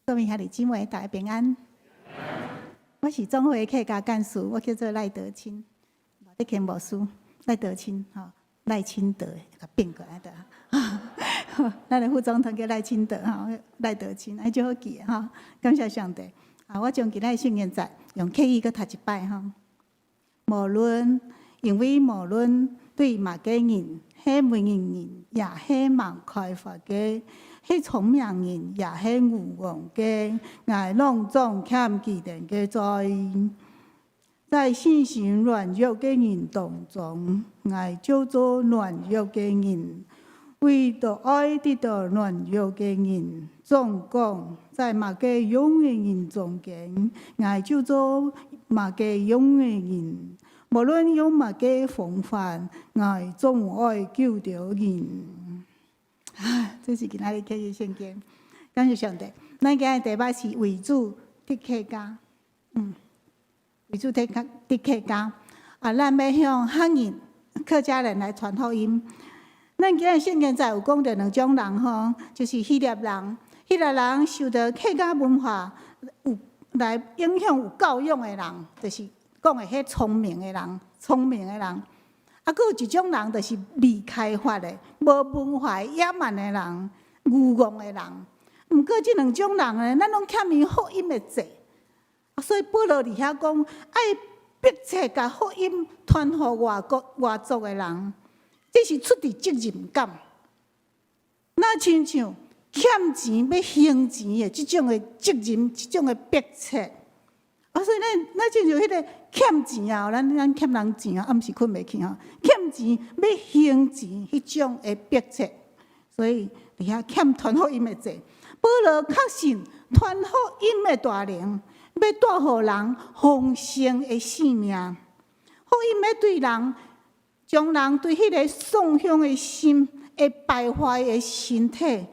各位兄弟姊妹，大家平安。我是總會客家幹事，我叫做賴德清，賴德清牧師，賴德清吼，賴清德，共變過來的。咱的副總統叫賴清德吼，賴德清，哎，足好記的吼。感謝上帝。啊，我將今仔日聖經節用客語閣讀一擺吼。無論，因為無論對麼个人，係文人，抑係無開發个，係聰明人，抑係愚戇个，𠊎攏總欠彼等个債。在信心軟弱个人當中，𠊎就做軟弱个人，為著愛得著軟弱个人。總講在麼个樣个人中間，𠊎就做麼个樣個人。無論用麼个方法，𠊎總愛救著人。啊，這是今仔日客語聖經，感謝上帝。咱今日題目是為主得客家，為主得客得客家。啊，咱欲向漢人、客家人來傳福音。咱今日聖經節有講著兩種人吼，就是希臘人，希臘人受著客家文化有來影響有教養的人，就是講的彼聰明的人，聰明的人。啊，閣有一種人，就是未開發的、無文化、野蠻的人、愚戇的人。毋過這兩種人呢，咱攏欠伊福音的債。所以保羅佇遐講，愛迫切共福音傳予外國外族的人，這是出佇責任感。若親像欠錢欲還錢的這種的責任，這種的迫切。啊，所以咱咱親像彼个欠錢啊，咱欠人錢啊，暗時睏袂去吼，欠錢欲還錢彼種的迫切，所以佇遐欠傳福音的債。保羅確信傳福音的大能，欲帶予人豐盛的生命。福音欲對人，將人對彼个喪向的心、會敗壞的身體、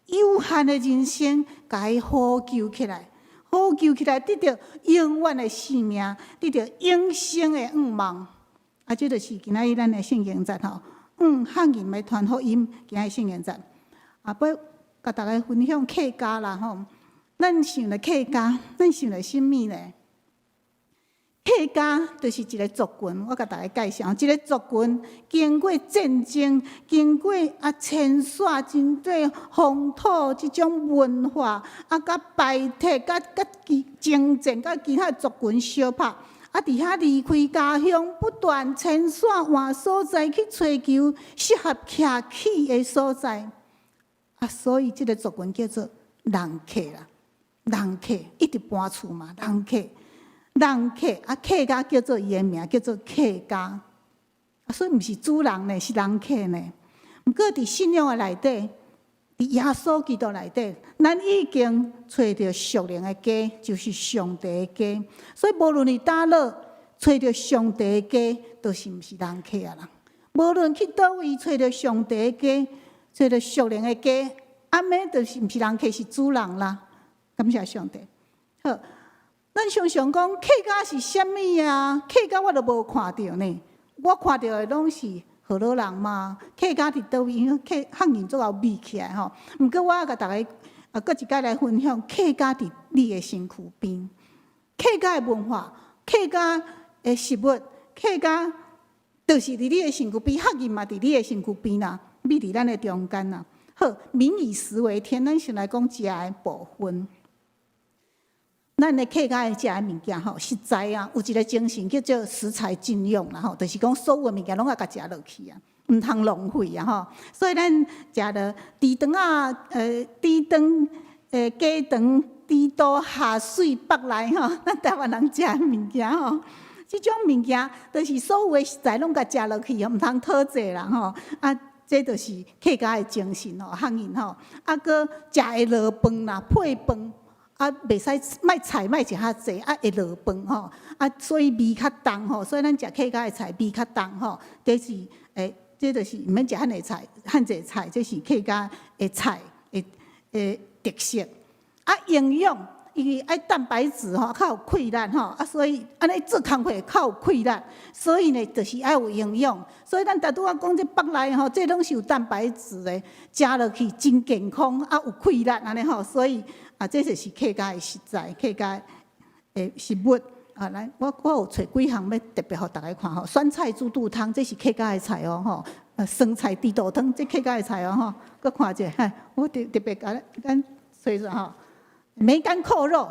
有限的人生，共伊呼救起來。呼救起來，得著永遠的生命，得著永生的願望。啊，這就是今仔日咱的聖經節吼。向漢人欲傳福音，今仔日聖經節。啊，欲共大家分享客家啦吼。咱想著客家，咱想著啥物呢？客家就是一个族群，我共大家介紹，一個族群經過戰爭，經過啊遷徙，真濟風土這種文化，啊，佮排斥，佮佮其征戰，佮其他族群相拍，啊，佇遐離開家鄉，不斷遷徙換所在去揣求適合徛起的所在，啊，所以這个族群叫做人客啦，人客一直搬厝嘛，人客。人客啊，客家叫做伊的名，叫做客家，啊，所以毋是主人呢，是人客呢。毋過佇信仰的內底，佇耶穌基督內底，咱已經揣著屬靈的家，就是上帝的家。所以無論佇佗落揣著上帝的家，都是毋是人客啊啦。無論去佗位揣著上帝的家，揣著屬靈的家，按呢就是毋是人客，是主人啦。感謝上帝。好。咱常常講客家是啥物啊？客家我都無看著呢，我看著的攏是河洛人嘛。客家佇佗位？因為客漢人足𠢕味起來吼。毋過我欲共大家啊，閣一擺來分享客家佇你的身軀邊，客家的文化、客家的食物、客家就是佇你的身軀邊，客人嘛佇你的身軀邊啦，佇佇咱的中間啦。好，民以食為天，咱先來講食的部分。咱的客家的食的物件吼，食材啊，有一个精神叫做食材盡用啦吼，就是講所有的物件攏愛共食落去啊，毋通浪費啊吼。所以咱食著豬腸仔，豬腸、雞腸、豬肚、蝦水、腹內吼，咱台灣人食的物件吼，這種物件就是所有的食材攏共食落去，毋通討債啦吼。啊，這就是客家的精神吼，漢人吼，啊，閣食會落飯啦，配飯。啊，袂使莫菜莫食較濟，啊會落飯吼，啊所以味較重吼，所以咱食客家的菜味較重吼，這是這就是毋免食遐爾菜，遐濟菜，這是客家的菜的特色。啊，營養因為愛蛋白質吼，較有氣力吼，啊所以按呢做工課較有氣力，所以呢就是愛有營養。所以咱拄拄仔講這腹內吼，這攏是有蛋白質的，食落去真健康，啊有氣力按呢吼，所以。啊，這就是客家的食材，客家的食物。啊，來，我有揣幾項欲特別予大家看吼。酸菜豬肚湯，這是客家的菜哦吼。酸菜豬肚湯，這客家的菜哦吼。閣看者，哈，我特別共咱揣出吼。梅乾扣肉，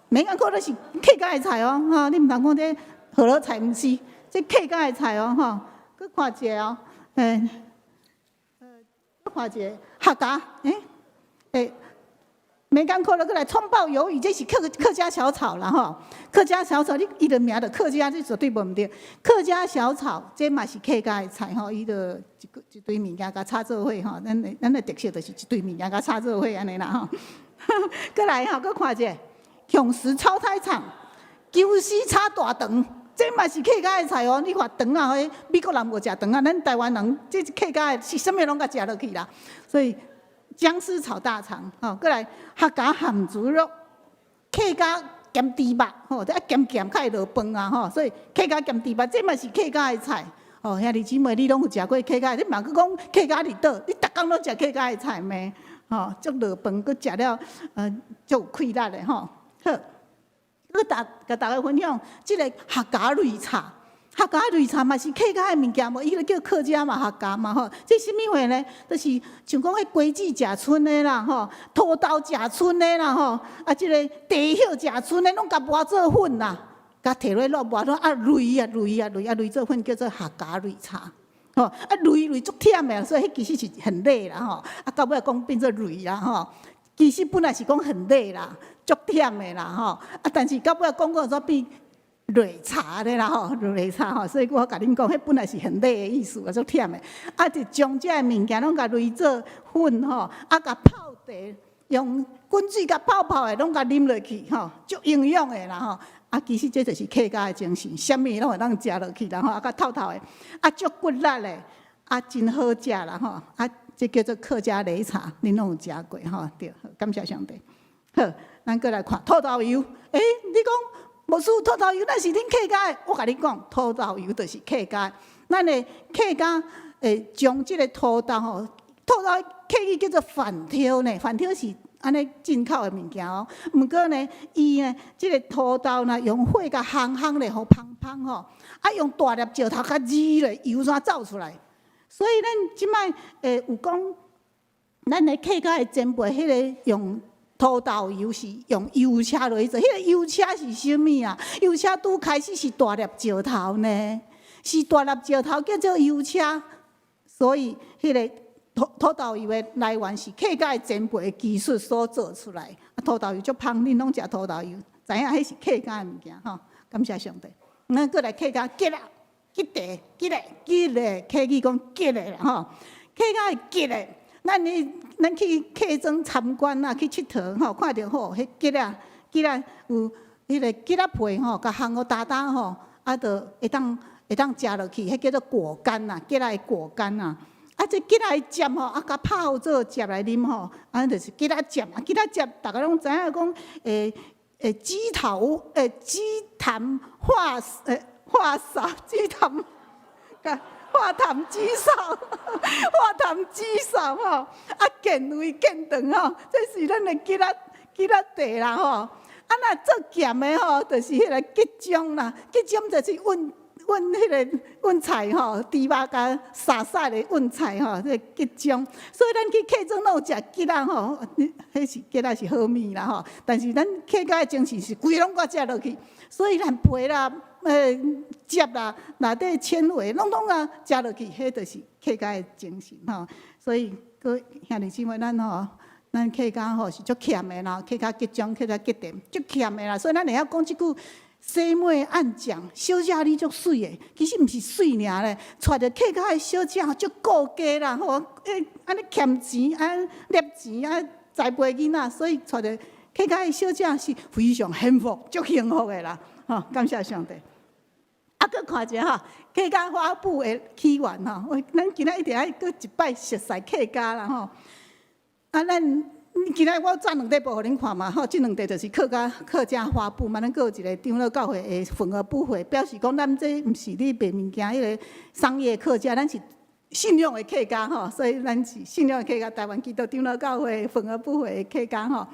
梅乾扣肉是客家的菜哦，吼，你毋通講這河洛菜毋是，這客家的菜哦，吼。閣看者哦，閣看者客家，梅乾扣肉閣來蔥爆魷魚，這是客家小炒啦吼。客家小炒，你伊的名就客家，這絕對無毋對。客家小炒，這嘛是客家的菜吼，伊就一個一堆物件共炒做伙吼。咱的特色就是一堆物件共炒做伙按呢啦吼。閣來吼，閣看者，薑絲炒菜腸，鳩絲炒大腸，這嘛是客家的菜哦。你看腸仔，彼美國人無食腸仔，咱台灣人這是客家的，是啥物攏共食落去啦。所以薑絲炒大腸，吼，閣來客家鹹豬肉，客家鹹豬肉，吼，這愛鹹鹹較會落飯啊，吼，所以客家鹹豬肉，這嘛是客家的菜。哦，兄弟姊妹，你攏有食過客家的？你嘛閣講客家佇佗？你逐工攏食客家的菜咩？吼，足落飯，閣食了，足有氣力的吼。好，閣共大家分享，這个客家擂茶，客家擂茶嘛是客家的物件無？伊個叫客家嘛，客家嘛吼。這啥物貨呢？就是像講彼瓜子食賰的啦，吼，土豆食賰的啦，吼，啊，這个茶葉食賰的，攏共磨做粉啦，共提落來磨做啊擂啊擂啊擂啊擂做粉，叫做客家擂茶。吼，啊擂擂足忝的，所以彼其實是很累啦吼。啊，到尾講變做擂啦吼。其實本來是講很累啦，足忝的啦吼。啊，但是到尾講講煞變擂茶的啦吼，擂茶吼。所以我共恁講，彼本來是很累的意思啊，足忝的。啊，就將這个物件攏共擂做粉吼，啊，共泡茶，用滾水共泡泡的，攏共啉落去吼，足營養的啦吼。啊，其實這就是客家的精神，啥物攏會當食落去啦吼，啊，較透透的，啊，足骨力的，啊，真好食啦吼，啊，這叫做客家擂茶，恁攏有食過吼？對，感謝上帝。好，咱閣來看土豆油。欸，你講牧師土豆油，哪是恁客家的？我共你講，土豆油就是客家的。咱的客家會將這个土豆吼，土豆客語叫做番挑呢，番挑是按呢進口的物件哦。毋過呢，伊呢，這个土豆呢，用火共烘烘咧，予芳芳吼，啊，用大粒石頭共煮咧，油煞走出來。所以咱這擺有講，咱的客家的前輩，彼个用土豆油是用油車落去做，彼个油車是啥物啊？油車拄開始是大粒石頭呢，是大粒石頭叫做油車，所以彼个土豆油的來源是客家的前輩的技術所做出來。啊，土豆油足芳，恁攏食土豆油，知影彼是客家的物件吼。感謝上帝。咱閣來客家桔仔，桔茶，桔仔，桔仔，客語講桔仔啦吼。客家的桔仔，咱去客莊參觀啊，去𨑨迌吼，看著吼，彼桔仔，桔仔有彼个桔仔皮吼，共烘予焦焦吼，啊，就會當食落去，彼叫做果乾啦，桔仔的果乾啊。啊，這桔仔的汁吼，啊，共泡做汁來啉吼，啊，就是桔仔汁。啊，桔仔汁，逐家攏知影講，雞頭，雞痰化潲，雞痰，化痰止嗽，化痰止嗽吼，啊，健胃健腸吼，這是咱的桔仔茶啦吼。啊，若做鹹的吼，就是彼个桔漿啦，桔漿就是阮彼个阮菜吼，豬肉共沙沙的阮菜吼，這个桔漿。所以咱去客莊攏有食桔仔吼，彼是桔仔是好物啦吼。但是咱客家的精神是規个攏共食落去，所以連皮啦、汁啦、內底纖維，攏攏共食落去，彼就是客家的精神吼。所以，閣兄弟姊妹，咱吼，咱客家吼是足儉的啦，客家桔漿、客家桔甜，足儉的啦。所以咱會曉講這句。細妹按醬，小姐你足媠的，其實毋是媠爾咧，娶著客家的小姐足顧家啦吼，按呢儉錢啊、捏錢啊、栽培囡仔，所以娶著客家的小姐是非常幸福、足幸福的啦，吼！感謝上帝。啊，閣看一下吼，客家花布的起源吼，咱今仔一定愛閣一擺熟似客家啦吼。啊，咱今仔我紮兩塊布予恁看嘛，吼，這兩塊就是客家花布嘛，咱閣有一個長老教會的份額布會，表示講咱這毋是咧賣物件，彼个商業客家，咱是信仰的客家吼，所以咱是信仰的客家，台灣基督長老教會份額布會的客家吼。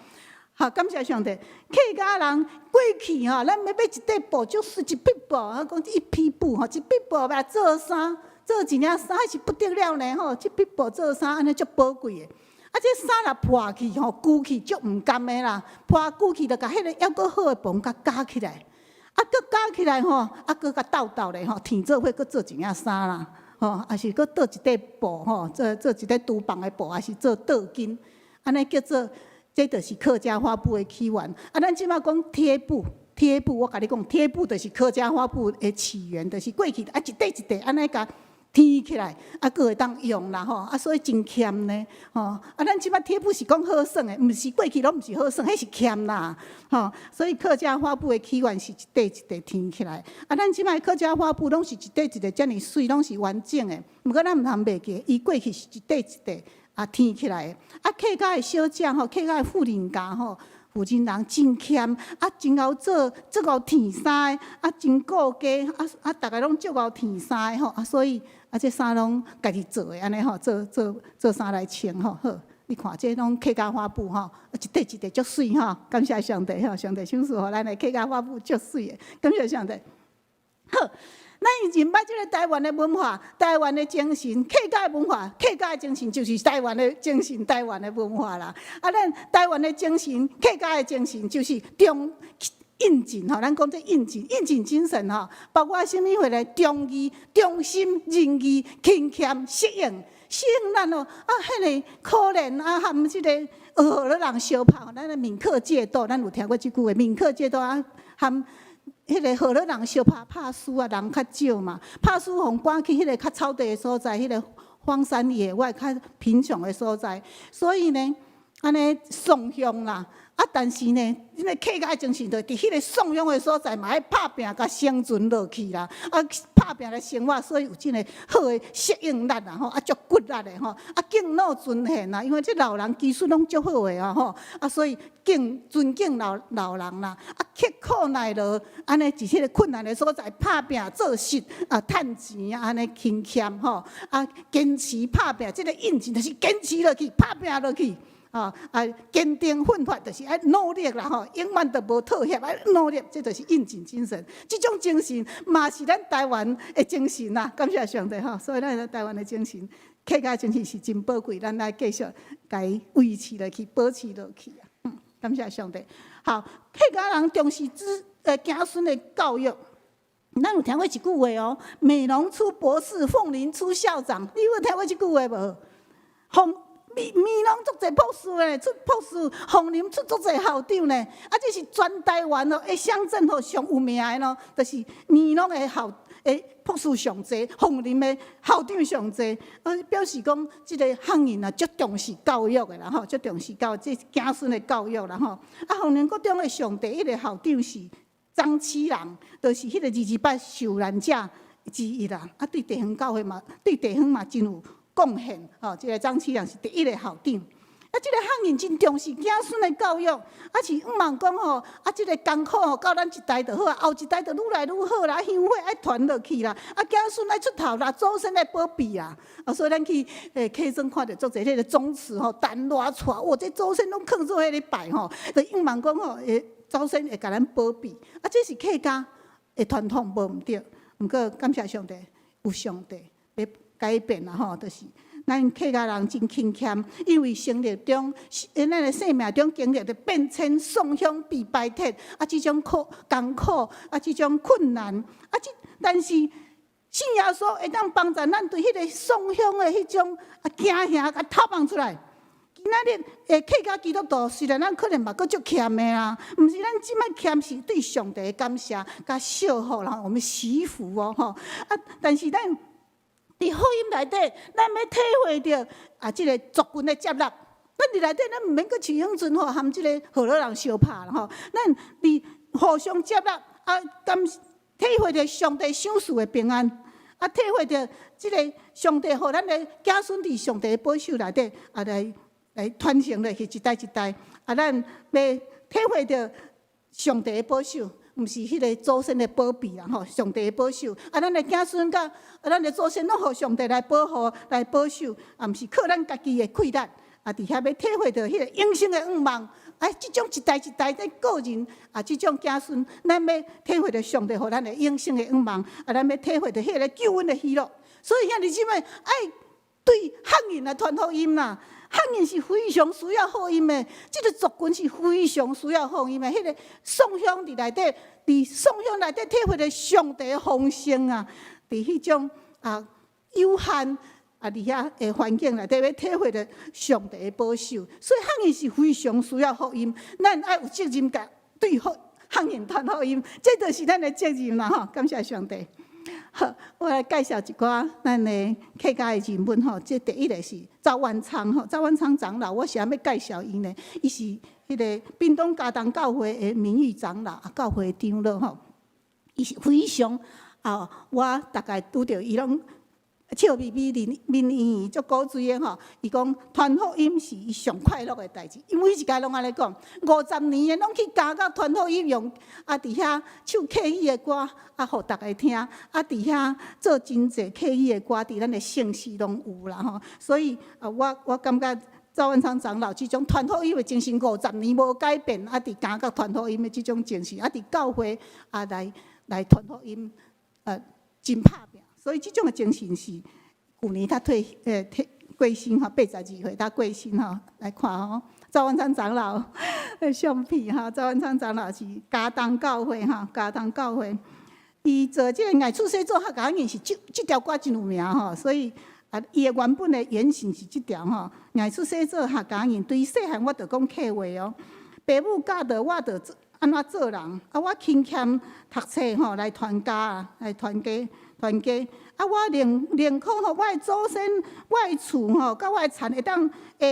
好，感謝上帝。客家人過去吼，咱欲買一塊布，就是一匹布，啊，講一匹布吼，一匹布欲做衫，做一領衫，彼是不得了呢吼。這匹布做衫，按呢足寶貴的。啊，這衫若破去吼，舊去足毋甘的啦，破舊去就共彼個猶閣好的布共絞起來，啊，閣絞起來吼，啊，閣共鬥鬥咧吼，添做伙閣做一領衫啦，吼，抑是閣倒一塊布吼，做做一塊廚房的布，抑是做桌巾，按呢叫做。這就是客家花布的起源。啊，咱這擺講貼布，貼布，我共你講，貼布就是客家花布的起源，就是過去啊一塊一塊按呢共添起來，啊，閣會當用啦吼。啊，所以真儉呢，吼。啊，咱這擺貼布是講好耍的，毋是過去攏毋是好耍，彼是儉啦，吼。所以客家花布的起源是一塊一塊添起來。啊，咱這擺客家花布攏是一塊一塊遮爾媠，攏是完整的。毋過咱毋通袂記，伊過去是一塊一塊啊，添起來的。啊，客家的小姐吼，客家的婦人家吼，婦人人真儉，啊，真𠢕做，足𠢕添衫的，啊，真顧家，啊啊，逐个攏足𠢕添衫的吼，啊，所以啊，這衫攏家己做的，按呢吼，做做做衫來穿吼，好，你看這攏客家花布吼，一塊一塊足媠吼，感謝上帝吼，上帝賞賜予咱的客家花布足媠的，感謝上帝。好。咱認捌這個台灣的文化、台灣的精神、客家的文化、客家的精神就是台灣的精神、台灣的文化啦。啊，咱台灣的精神、客家的精神就是忠應盡吼，咱講這應盡、應盡精神吼，包括啥物貨咧？忠義、忠心、仁義、勤儉、適應、適應咱哦。啊，彼个可憐啊，含這個學了人相拍，咱的閩客借斗，咱有聽過這句話？閩客借斗啊，含。彼个河洛人相拍拍輸啊，人較少嘛，拍輸予趕去彼个較草地的所在，彼个荒山野外較貧窮的所在，所以呢，按呢送鄉啦。啊，但是呢，這个客家精神就佇彼个送鄉的所在嘛，愛拍拚共生存落去啦。啊，拍拚來生活，所以有這个好的適應力啦吼，啊，足骨力的吼，啊，敬老尊賢啦，因為這老人技術攏足好的啊吼，啊，所以敬尊敬老老人啦，啊，刻苦耐勞，按呢佇彼个困難的所在拍拚做事啊，趁錢啊，按呢勤儉吼，啊，堅持拍拚，這个應勁就是堅持落去，拍拚落去。啊啊！堅定奮發，就是愛努力啦吼，永遠都無妥協，愛努力，這就是應盡精神。這種精神嘛是咱台灣的精神啦。感謝上帝吼，所以咱台灣的精神、客家精神是真寶貴，咱愛繼續共伊維持落去、保持落去啊。嗯，感謝上帝。好，客家人重視子子孫的教育。咱有聽過一句話哦：“美濃出博士，鳳林出校長。”你有聽過這句話無？鳳美美濃足濟博士呢，出博士；鳳林出足濟校長呢。啊，這是全台灣哦，的鄉鎮吼上有名的咯，就是美濃的校的博士上濟，鳳林的校長上濟。啊，表示講這个鄉人啊，足重視教育的啦吼，足重視教這子孫的教育啦吼。啊，鳳林國中的上第一个校長是張啟人，就是彼个二二八受難者之一啦。啊，對地方教會嘛，對地方嘛真有貢獻，吼，這个張啟人是第一个校長。啊，這个鄉人真重視子孫的教育，啊是向望講吼，啊，這个艱苦吼到咱這代就好啊，後一代就愈來愈好啦，香火愛傳落去啦，啊，子孫愛出頭啦，祖先愛保庇啦。啊，所以咱去客莊看著足濟彼个宗祠吼，陳偌帶，哇，這祖先攏囥做彼咧拜吼，就向望講吼，會祖先會共咱保庇。啊，這是客家的傳統，無毋對。毋過感謝上帝，有上帝欲改變啦吼，就是咱客家人真勤儉，因為生活中，咱的生命中經歷著變遷、送鄉、被排斥，啊，這種苦艱苦，啊，這種困難，啊，這但是信耶穌會當幫助咱對彼个送鄉的彼種啊驚嚇，共透放出來。今仔日的客家基督徒，雖然咱可能嘛閣足儉的啦，毋是咱這擺儉是對上帝的感謝佮惜福啦，我們惜福哦吼。啊，但是咱佇福音內底，咱欲體會著啊，這个族群的接納。咱佇內底，咱毋免閣像彼陣吼，含這个河洛人相拍啦吼。咱佇互相接納啊，感體會著上帝賞賜的平安，啊，體會著這个上帝予咱的子孫佇上帝的保守內底啊，來來傳承落去一代一代。啊，咱欲體會著上帝的保守，毋是彼个祖先的保庇啦吼，上帝的保守。啊，咱的子孫佮啊，咱的祖先攏予上帝來保護、來保守，啊，毋是靠咱家己的氣力。啊，佇遐欲體會著彼个永生的向望，哎，這種一代一代的個人啊，這種子孫，咱欲體會著上帝予咱的永生的向望，啊，咱欲體會著彼个救恩的喜樂。所以兄弟姊妹，愛對方言來傳福音啦。方言是非常需要福音的，這个族群是非常需要福音的。彼个宋鄉佇內底，佇宋鄉內底體會著上帝的豐盛啊，佇彼種啊有限啊佇遐的環境內底，欲體會著上帝的保守。所以方言是非常需要福音，咱愛有責任共對方言傳福音，這就是咱的責任啦！吼，感謝上帝。好，我來介紹一寡咱的客家的人物吼。這第一个是趙萬昌吼，趙萬昌長老，我是按欲介紹伊呢？伊是彼个屏東佳冬教會的名譽長老，啊，教會長老吼。伊是非常啊，我逐擺拄著伊攏笑眯眯、面面圓圓，足古錐的吼。伊講傳福音是伊上快樂的代誌，伊每一擺攏按呢講。50年的攏去加國傳福音，用啊佇遐唱客語的歌，啊，予逐家聽，啊，佇遐做真濟客語的歌，佇咱的聖詩攏有啦吼。所以啊，我感覺趙萬昌長老這種傳福音的精神五十年無改變，啊，佇加國傳福音的這種精神，啊，佇教會啊來傳福音，真拍拚。所以這種的精神是舊年他退過身吼，82歲他過身吼，來看吼，趙萬昌長老的相片吼，趙萬昌長老是佳冬教會吼，佳冬教會，伊做這个愛出世做客家人是這條歌真有名吼，所以啊，伊的原本的原型是這條吼，愛出世做客家人，對細漢我就講客話哦，爸母教導我就按怎做人，啊，我勤儉讀冊吼來傳家啊，來傳家。傳家啊！我寧可吼，我的祖先、我的厝吼，佮我的田會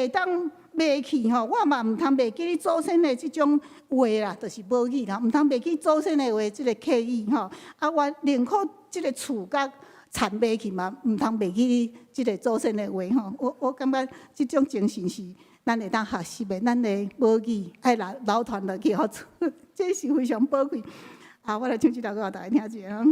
當賣去吼，我嘛毋通袂記咧祖先的這種話啦，就是母語啦，毋通袂記祖先的話，這个客語吼。啊，我寧可這个厝佮田賣去嘛，毋通袂記咧這个祖先的話吼。我感覺這種精神是咱會當學習的，咱的母語愛流傳落去，予這是非常寶貴。啊，我來唱這條歌，予大家聽一下。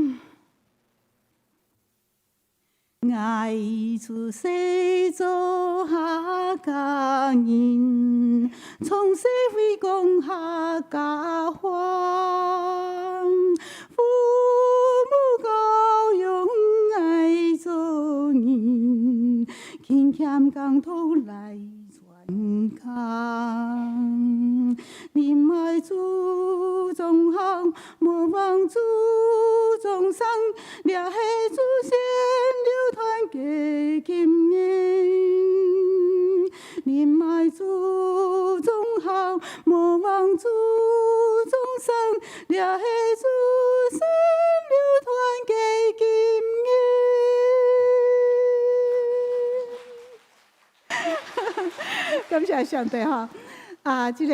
愛出世做客家人，從細會講客家話，父母教養愛做人，勤儉工作來傳家。仁愛祖宗好，莫忘祖宗桑，掠彼祖先流傳給今年。仁愛祖宗好，莫忘祖宗桑，掠彼祖先流傳給今年。感謝上帝吼！啊，這个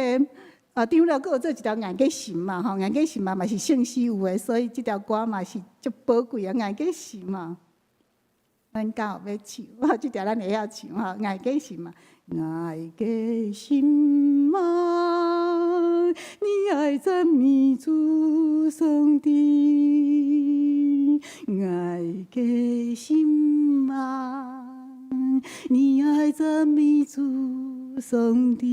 啊，長老閣有做一條硬過神嘛吼，硬過神嘛嘛是聖詩有的，所以這條歌嘛是足寶貴啊，硬過神嘛。咱敢有欲唱？這條咱會曉唱吼，硬過神嘛。硬過神啊，你愛讚美主上帝。硬過神啊，你愛讚美主上帝。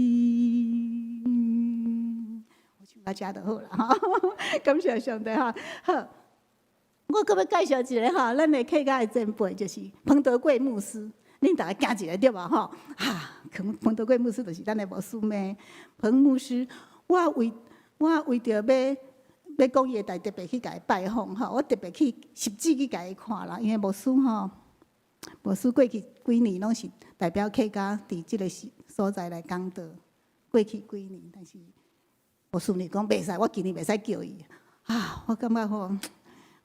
我唱到遮就好啦，吼！感謝上帝哈。好，我閣欲介紹一个吼，咱的客家的前輩就是彭德貴牧師，恁逐家驚一下對無吼？哈，彭德貴牧師就是咱的牧師咩？彭牧師，我為著欲講伊的代，特別去共伊拜訪吼，我特別去實際去共伊看啦，因為牧師吼，牧師過去幾年攏是代表客家佇這个所在來講道，過去幾年，但是牧師呢講袂使，我今年袂使叫伊。啊，我感覺吼，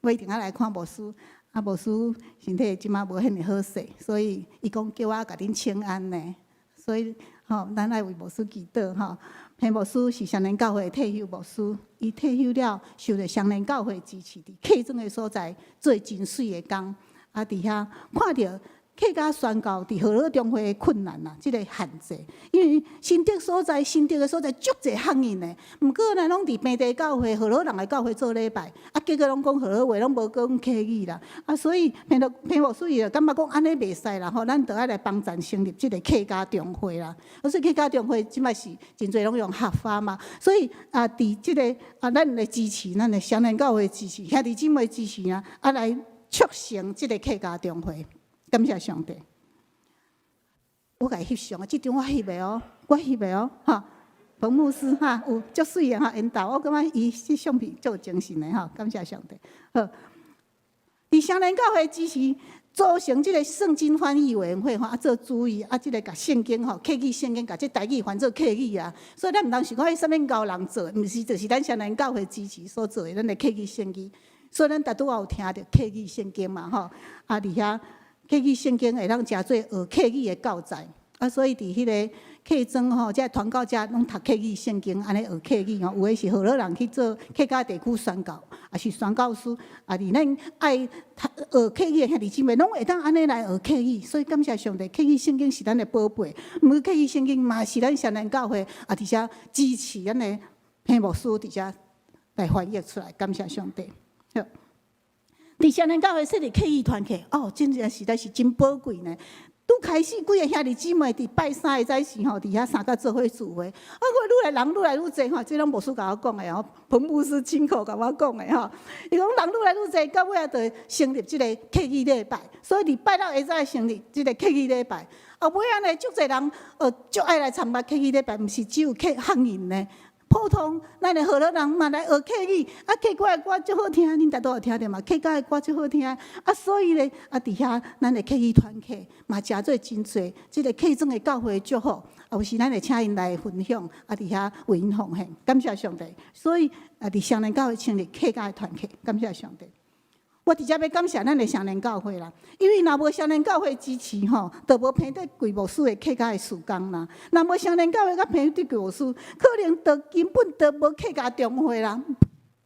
我一定愛來看牧師。啊，牧師身體這馬無遐爾好勢，所以伊講叫我共恁請安呢。所以吼，咱愛為牧師祈禱吼。彭牧師是雙連教會退休牧師，伊退休了，受著雙連教會支持，佇客莊的所在做真媠的工。啊，佇遐看著客家宣教佇河洛中會的困難啦，這個限制，因為新竹所在，新竹的所在足濟漢人的，毋過呢，攏佇平地教會、河洛人的教會做禮拜，啊，結果攏講河洛話，攏無講客語啦，啊，所以彭彭牧師伊就感覺講按呢袂使啦，吼，咱著愛來幫贊成立這個客家中會啦。啊，所以客家中會這擺是真濟攏用客話嘛，所以啊，佇這個啊，咱的支持，咱的雙連教會支持，兄弟姊妹支持啊，啊來促成這個客家中會。感謝上帝，我共伊翕相啊，這張我翕的哦，我翕的哦，哈，彭牧師哈，有足媠的哈，緣投，我感覺伊這相片足有精神的哈，感謝上帝。好，佇雙連教會支持組成這個聖經翻譯委員會吼，啊做主意，啊這個共聖經吼，客語聖經共這台語翻做客語啊，所以咱毋通想講彼啥物𠢕人做，毋是，就是咱雙連教會支持所做的，咱的客語聖經。所以咱逐拄仔有聽著客語聖經嘛吼，啊佇遐。客語聖經會當誠做學客語的教材，啊，所以佇彼個客莊吼，這傳教者攏讀客語聖經，按呢學客語吼。有的是河洛人去做客家地區宣教，抑是宣教師，啊，佇咱愛讀學客語的兄弟姊妹，攏會當按呢來學客語。所以感謝上帝，客語聖經是咱的寶貝，毋過客語聖經嘛是咱雙連教會啊，佇遮支持咱的彭牧師佇遮來翻譯出來，感謝上帝。好。佇雙連教會設立客語團契，哦，真正實在是真寶貴呢。拄開始幾个兄弟姊妹佇拜三的早時吼，佇遐三角做伙聚會，啊，我愈來人愈來愈濟吼，這攏牧師共我講的吼，彭牧師親口共我講的吼。伊講人愈來愈濟，到尾仔就成立這个客語禮拜，所以佇拜六下早成立這个客語禮拜。後尾仔呢，足濟人足愛來參加客語禮拜，毋是只有客漢人呢。普通咱的河洛人嘛來學客語，啊，客家的歌足好聽，恁大都有聽著嘛？客家的歌足好聽，啊，所以咧，啊，佇遐咱的客語團契嘛，誠做真濟，這个客莊的教會祝福，啊，有時咱會請𪜶來分享，啊，佇遐為𪜶奉獻，感謝上帝。所以啊，佇雙連教會成立客家的團契，感謝上帝。我佇遮欲感謝咱的雙連教會啦，因為若無雙連教會支持吼，就無彭德貴牧師的客家的事工啦。若無雙連教會佮彭德貴牧師，可能就根本就無客家中會啦，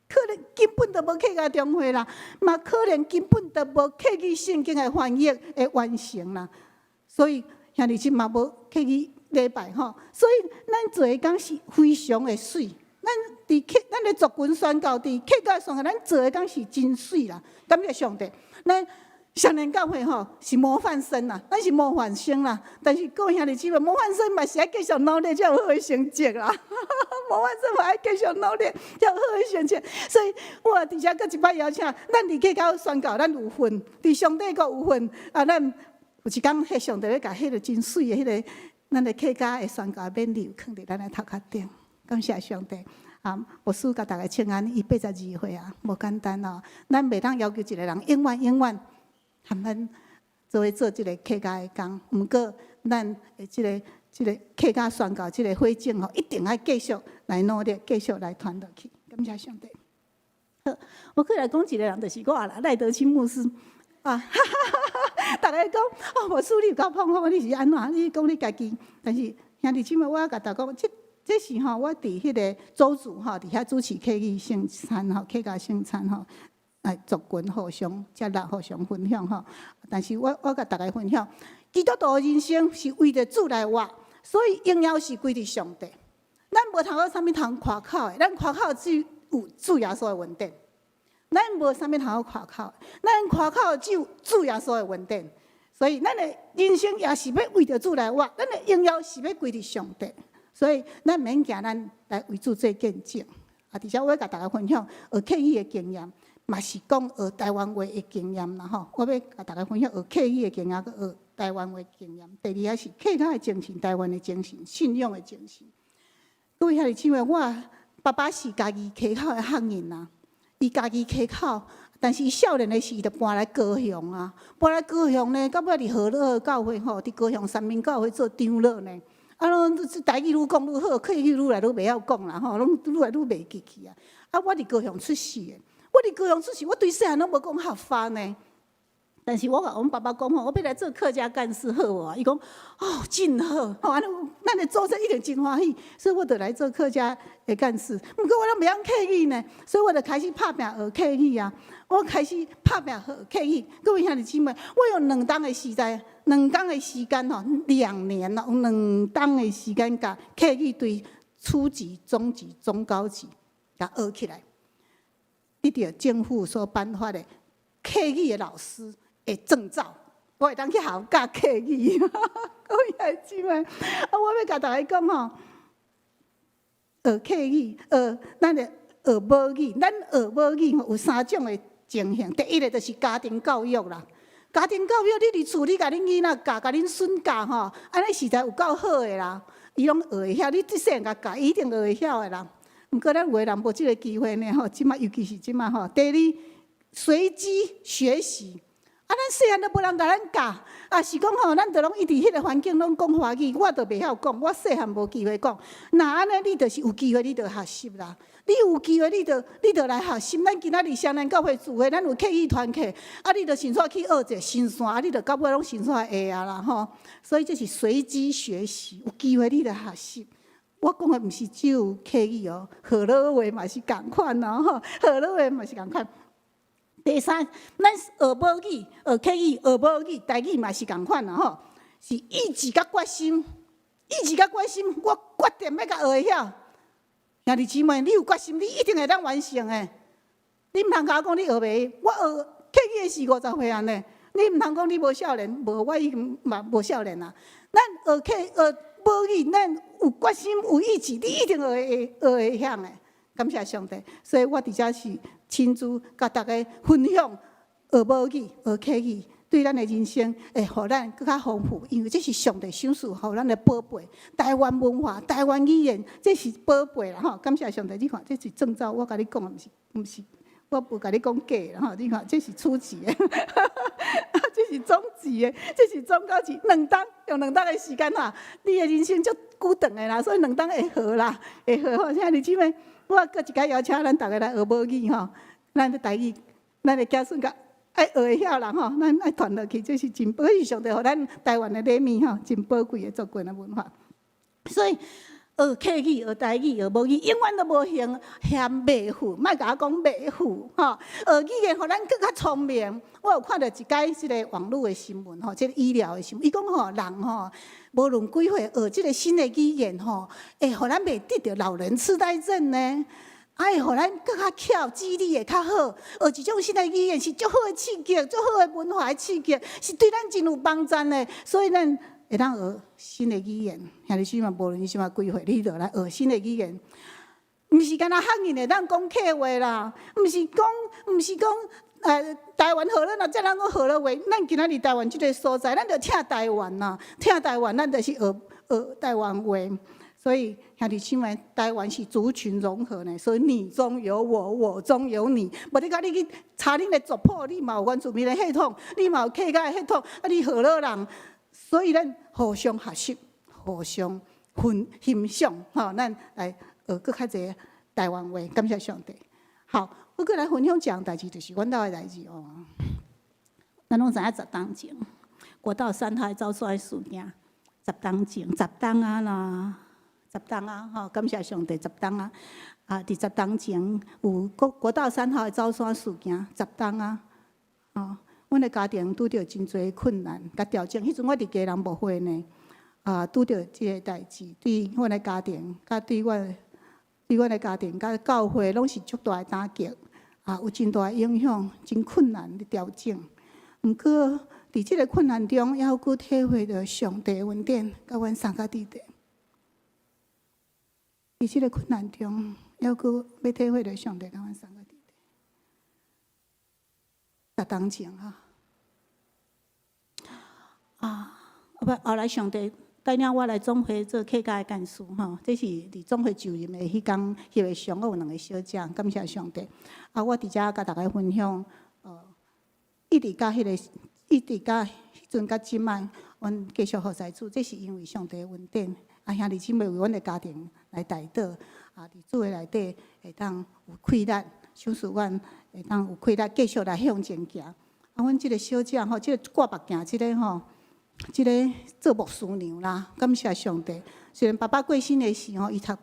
可能根本就無客家中會啦，嘛可能根本就無客語聖經的翻譯的完成啦。所以兄弟姊妹嘛無客語禮拜吼，所以咱做的工是非常的媠。咱佇客，咱的族群宣教，佇客家宣教，咱做的工是真媠啦。感謝上帝，咱雙連教會吼是模範生啦，咱是模範生啦。但是各位兄弟姊妹，模範生嘛是愛繼續努力才有好的成績啦。模範生嘛愛繼續努力才有好的成績。所以我佇遮閣一擺邀請，咱佇客家宣教，咱有份，佇上帝閣有份。啊，咱有一工，彼上帝欲共彼个真媠的彼个，咱的客家的宣教勉勵，囥佇咱的頭殼頂。感謝上帝。啊，牧師共大家請安，伊82歲啊，無簡單哦。咱袂當要求一个人永遠永遠含咱做伙做這个客家的工，毋過咱的這個客家宣教這个火種吼，一定愛繼續來努力，繼續來傳落去。感謝上帝。好，我閣來講一个人，就是我啦，賴德清牧師啊。哈哈哈！逐家講哦，牧師你有夠胖胖，你是按怎？你講你家己，但是兄弟姊妹，我欲共大家講，這是吼，我佇彼个組組吼，佇遐主持客語聖餐吼，客家聖餐吼，來族群互相接納、互相分享吼。但是我共大家分享，基督徒的人生是為著主來活，所以榮耀是歸佇上帝。咱無通有啥物通誇口的，咱誇口只有主耶穌的恩典。咱無啥物通好誇口，咱誇口只有主耶穌的恩典。所以，咱的人生也是欲為著主來活，咱的榮耀是欲歸佇上帝。所以，咱毋免驚，咱來為主做見證。啊，佇遮我欲共大家分享學客語的經驗，嘛是講學台灣話的經驗啦吼。我欲共大家分享學客語的經驗，閣學台灣話經驗。第二個是客家的精神、台灣的精神、信仰的精神。各位兄弟姊妹，我爸爸是嘉義溪口的漢人啊，伊嘉義溪口，但是伊少年的時就搬來高雄啊，搬來高雄呢，到尾佇河洛教會吼，佇高雄三民教會做長老呢。啊，攏台語愈講愈好，客語愈來愈袂曉講啦吼，攏愈來愈袂記去啊。啊，我佇高雄出世的，我佇高雄出世，我對細漢攏無講客話呢。但是我共阮爸爸講吼，我欲來做客家幹事好無？伊講哦，真好，吼，按呢咱的祖先一定真歡喜，所以我就來做客家的幹事。毋過我攏袂曉客語呢，所以我就開始拍拚學客語啊。我開始拍拚學客語。各位兄弟姊妹，我用兩冬的時間，兩冬的時間吼，2年咯，用兩冬的時間，共客語對初級、中級、中高級，共學起來。得著政府所頒發的客語的老師的證照，我會當去學校教客語。各位兄弟姊妹，啊，我欲共大家講吼，學客語，學咱的學母語，咱學母語吼有三種的情形。第一个就是家庭教育啦，家庭教育，你佇厝你共恁囡仔教，共恁孫教吼，按呢實在有夠好的啦。伊攏學會曉，你這細漢共教，伊一定學會曉的啦。毋過咱有的人無這个機會呢吼，這擺尤其是這擺吼。第二，隨機學習。啊，咱細漢都無人共咱教，啊是講吼，咱就攏一直彼个環境攏講華語，我就袂曉講，我細漢無機會講。若按呢，你就是有機會，你就學習啦。你有機會，你就來學習。咱今仔日雙南教會聚會，咱有客語團契，啊，你就先煞去學者新山，啊，你就到尾攏先煞會啊啦吼。所以這是隨機學習，有機會你就學習。我講的毋是只有客語哦，河洛話嘛是仝款哦，吼，河洛話嘛是仝款。第三，咱學母語、學客語、學母語，台語嘛是仝款啦吼，是意志佮決心，意志佮決心，我決定欲共學會曉。兄弟姊妹，你有決心，你一定會當完成的。你毋通共我講你學袂，我學客語的時50歲啊呢。你毋通講你無少年，無我已經嘛無少年啊。咱學客學母語，咱有決心、有意志，你一定學會學會曉的。感謝上帝，所以我佇遮是親自共大家分享學母語、學客語，對咱的人生會予咱閣較豐富，因為這是上帝賞賜予咱的寶貝。台灣文化、台灣語言，這是寶貝啦吼！感謝上帝，你看這是證照，我共你講的，毋是，我無共你講假啦吼！你看這是初級的，這是中級的，這是中高級，兩冬用兩冬的時間哈，你的人生足久長的啦，所以兩冬會好啦，會好吼。兄弟姊妹，我閣一擺邀請咱逐个來學母語吼，咱的台語，咱的子孫較愛學會曉啦吼，咱愛傳落去，這是真寶，是上帝予咱台灣的禮物吼，真寶貴的族群的文化。所以學客語、學台語、學母語，永遠都無嫌嫌袂富，莫共我講袂富吼。學語言予咱閣較聰明。我有看著一擺這个網路的新聞吼，這个醫療的新聞，伊講吼人吼，無論幾歲學這个新的語言吼，會予咱袂得著老人痴呆症呢。啊，會予咱閣較巧，記憶力會較好。學一種新的語言是足好的刺激，足好的文化的刺激，是對咱真有幫助的。所以咱會當學新的語言，兄弟姊妹，無論你這擺幾歲，你就來學新的語言。毋是干焦客人會當講客話啦，毋是講，台灣河洛若這人講河洛話，咱今仔佇台灣這个所在，咱就疼台灣啦，疼台灣，咱就是學學台灣話。所以兄弟姊妹，台灣是族群融合呢，所以你中有我，我中有你。無你講你去查恁的族譜，你嘛有原住民的血統，你嘛有客家的血統，啊，你河洛人，所以咱互相學習，互相分欣賞，吼，咱來學閣較濟台灣話。感謝上帝。好，我閣來分享一項代誌，就是阮兜的代誌哦。咱攏知影十冬前，國道三號走煞事件，十冬前，十冬啊啦，十冬啊，吼，感謝上帝，十冬啊，啊，佇十冬前有國道3號的走山事件，十冬啊，吼，阮的家庭拄著真濟困難佮挑戰。彼陣我佇基隆牧會呢，啊，拄著這个代誌，對阮的家庭，佮對阮的家庭，佮教會攏是足大的打擊，啊，有真大的影響，真困難的調整。毋過，佇這个困難中，猶閣體會著上帝的恩典，佮阮三個弟弟。佇這个困難中，猶閣欲體會著上帝佮阮三個弟弟。十冬前哈，啊，不，後來上帝帶領我來總會做客家的幹事吼，這是佇總會就任的彼工，彼个上午有兩个小姐，感謝上帝。啊，我佇遮共大家分享，一直到彼个，一直到彼陣到這擺，阮繼續服侍主，這是因為上帝的恩典。啊，兄弟姊妹為阮的家庭來代禱，啊，佇主的內底會當有氣力，賞賜阮會當有氣力繼續來向前行。啊，阮這个小姐吼，這个掛目鏡這个吼，這个做牧師娘啦，感謝上帝。雖然爸爸過身的時吼，伊讀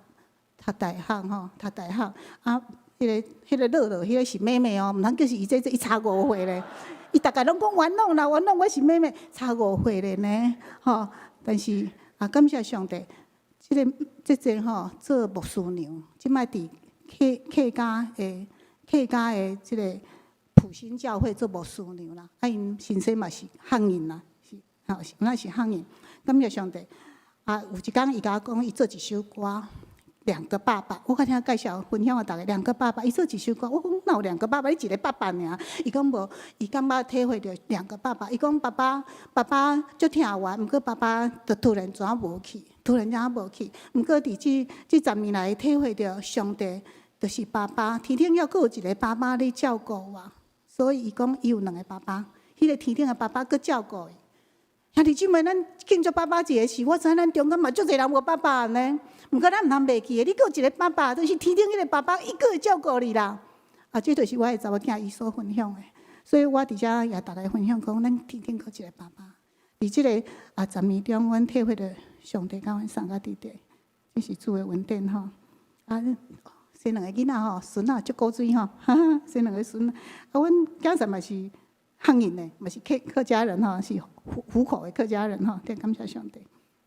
讀大學吼，讀大學啊，彼个樂樂，彼个是妹妹哦，毋通叫是伊這伊差5歲咧。伊逐家攏講元朗啦，元朗我是妹妹，差五歲咧呢，吼。但是啊，感謝上帝，這个姐姐吼做牧師娘，這擺佇客家的這个埔心教會做牧師娘啦。啊，𪜶先生嘛是漢人啦，是吼，那是漢人。感謝上帝。啊，有一工伊共我講，伊做一首歌，兩個爸爸。我較聽介紹分享予逐家，兩個爸爸，伊做一首歌。我講哪有兩個爸爸？你一個爸爸爾。伊講無，伊感覺體會著兩個爸爸。伊講爸爸，爸爸足疼我，毋過爸爸就突然怎無去，突然怎無去。毋過佇這10年來體會著上帝就是爸爸，天頂猶閣有一個爸爸咧照顧我。所以伊講伊有兩個爸爸，彼個天頂的爸爸閣照顧伊。兄弟姊妹，咱慶祝爸爸節時，我知影咱中間嘛足濟人無爸爸呢。毋過咱毋通袂記得，你閣有一個爸爸，就是天頂彼個爸爸，伊閣會照顧你啦。啊，這就是我的查某囝伊所分享的。所以我佇遮也逐家分享講，咱天頂閣一個爸爸。佇這个啊10年中，阮體會著上帝共阮相佮佇佇，這是主的恩典吼。啊，生兩個囡仔吼，孫仔足古錐吼，哈哈，生兩個孫。啊，阮囝婿嘛是漢人呢，嘛是客家人吼，是湖口的客家人吼，真感謝上帝。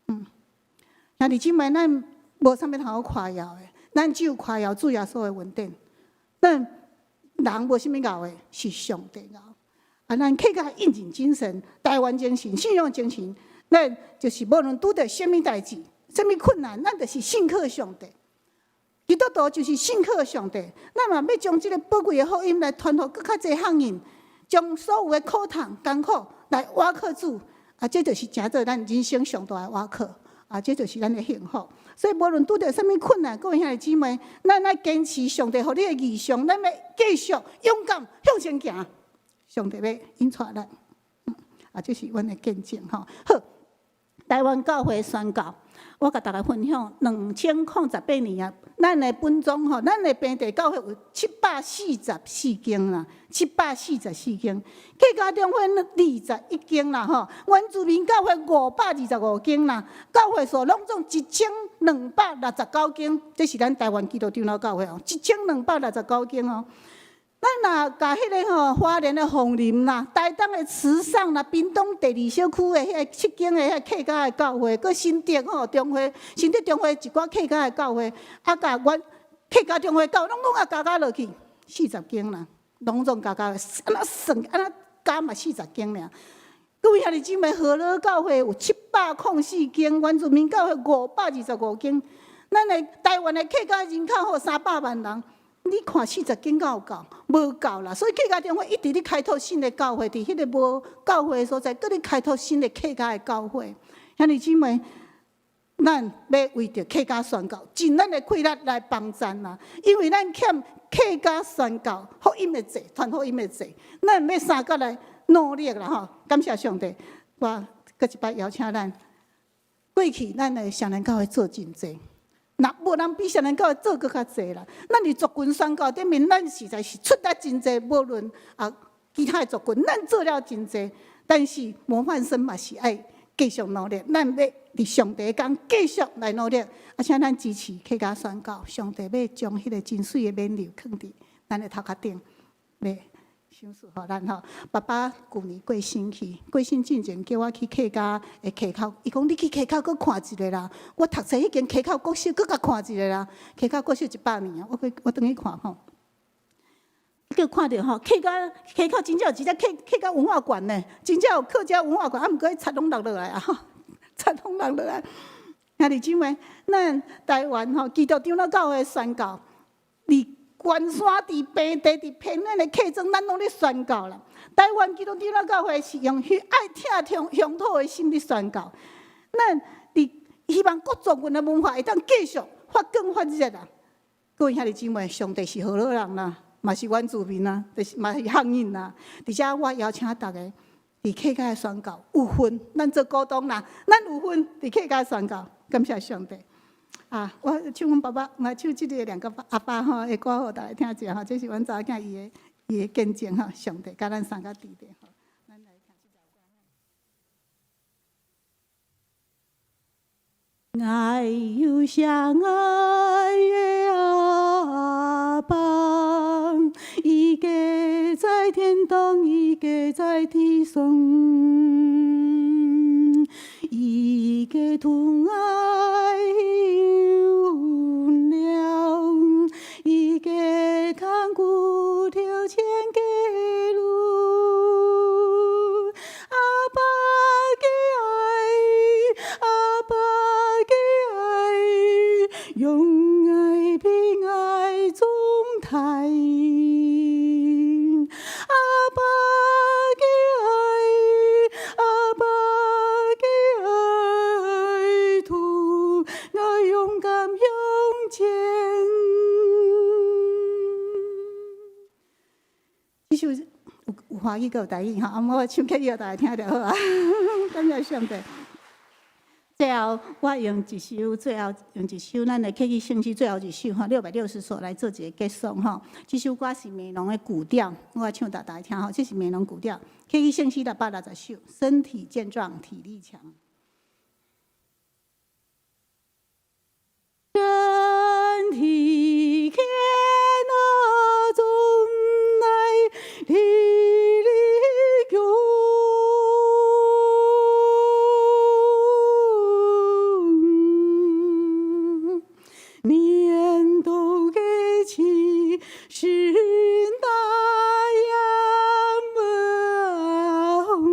兄弟姊妹，咱無啥物通好誇耀的，咱只有誇耀主耶穌的恩典。咱人無啥物𠢕的，是上帝𠢕。啊，咱客家應景精神、台灣精神、信仰精神，咱就是無論拄著啥物代誌、啥物困難，咱就是信靠上帝。基督徒就是信靠上帝。咱嘛欲將這个寶貴的福音來傳予閣較濟漢人，將所有的苦痛艱苦來倚靠主。啊，這就是成做咱人生上大的倚靠。啊，這就是咱的幸福。所以無論拄著啥物困難，各位兄弟姊妹，咱愛堅持上帝予你的異象，咱欲繼續勇敢向前行。上帝欲引帶咱。啊，這是阮的見證吼。好，台灣教會宣教，我共大家分享，2018年啊，咱的本宗吼，咱的平地教會有744間啦，七百四十四間，客家中會21間啦吼，原住民教會525間啦，教會數攏總1269間，這是咱台灣基督長老教會哦，1269間哦。咱若共彼个吼，花蓮的鳳林啦，台東的池上啦，屏東第二小區的彼个七間的彼个客家的教會，閣新竹吼中會，新竹中會一寡客家的教會，啊，共阮客家中會教攏總啊加加落去，40間啦，攏總加加，按怎算按怎加嘛四十間爾。各位兄弟姊妹，和樂教會有704間，原住民教會525間，咱的台灣的客家人口吼300萬人。你看四十間敢有夠？無夠啦，所以客家中會一直咧開拓新的教會，佇彼个無教會的所在，閣咧開拓新的客家的教會。兄弟姊妹，咱欲為著客家宣教，盡咱的氣力來幫贊啦。因為咱欠客家宣教福音的債，傳福音的債，咱欲相佮來努力啦吼！感謝上帝，我閣一擺邀請咱過去，咱的雙連教會做真濟。若無人比雙連教會做閣較濟啦。咱佇族群宣教頂面，咱實在是出力真濟。無論啊其他的族群，咱做了真濟。但是模範生嘛是愛繼續努力，咱欲佇上帝工繼續來努力。啊，請咱支持客家宣教，上帝欲將彼个真媠的勉勵囥佇咱的頭殼頂，欲賞賜予咱吼。爸爸舊年過身去，過身進前叫我去客家的溪口，伊講你去溪口閣看一下啦。我讀冊彼間溪口國小閣共看一下啦。溪口國小100年啊，我去我轉去看吼。閣看著吼，客家溪口真正有一隻客家文化館呢，真正有客家文化館，啊，毋過彼賊攏落落來啊，賊攏落落來。兄弟姊妹，咱台灣吼基督長老教會宣教，佇關山、佇平地、佇偏遠的客莊，咱攏咧宣教啦。台灣基督長老教會是用愛疼鄉鄉土的心咧宣教。咱佇希望各族群的文化會當繼續發光發熱啊！各位兄弟姊妹，上帝是河洛人啦，嘛是原住民啊，就是嘛是漢人啦。佇遮我邀請大家，佇客家的宣教有份，咱做股東啦，咱有份佇客家宣教，感謝上帝。啊！我唱阮爸爸，我唱這个兩個阿爸吼的歌，予大家聽一下吼。這是阮查某囝伊的見證吼，上帝共咱相佮佇咧吼。愛有相愛的阿爸，一個在天堂，一個在地上，一個疼愛有了，一個看顧著前的路。阿爸的愛，阿爸的愛，用愛平愛總大。阿爸的愛，阿爸的愛，疼愛勇敢向前。這首有華語閣有台語吼，啊，我唱客語予大家聽就好啊。感謝上帝。最後，我用一首，最後用一首咱的客語聖詩最後一首吼，660首來做一個結束吼。這首歌是美濃的古調，我唱予大家聽吼。這是美濃古調，客語聖詩660首，身體健壯，體力強。身體健壯來，體力強。年頭的氣勢那樣猛，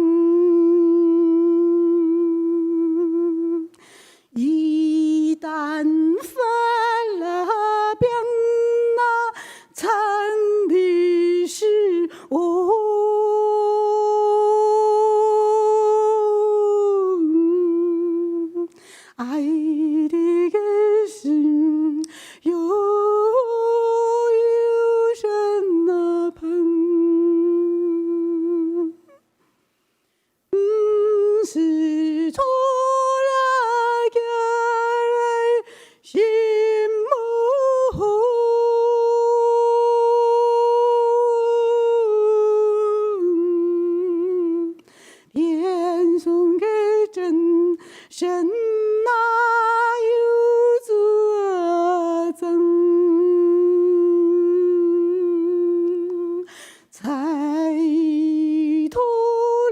一旦發了病，那慘的是哦，愛的心又有什麼盼？毋是除了家來心無天上的真神哪有作證？財土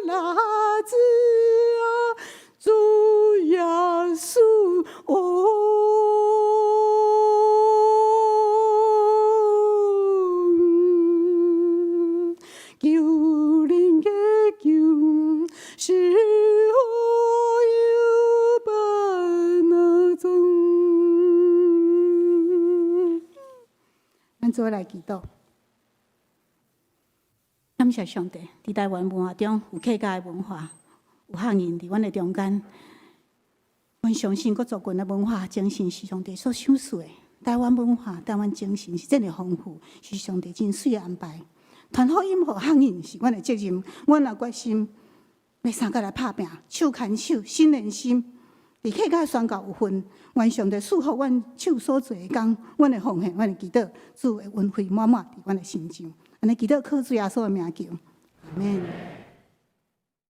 拉子啊，主耶穌哦，救人的救是何有不能做？咱做伙來祈禱。感謝上帝，佇台灣文化中有客家的文化，有漢人佇阮的中間。阮相信各族群的文化精神是上帝所賞賜的。台灣文化、台灣精神是真的豐富，是上帝真媠的安排。傳福音予漢人是阮的責任，阮若決心欲相共來拍拚，手牽手、心連心，佇客家宣教有份，願上帝賜福阮手所做的工，阮的奉獻，阮的祈禱，主的恩惠滿滿佇阮的身上。按呢祈禱靠主耶穌的名求，阿們。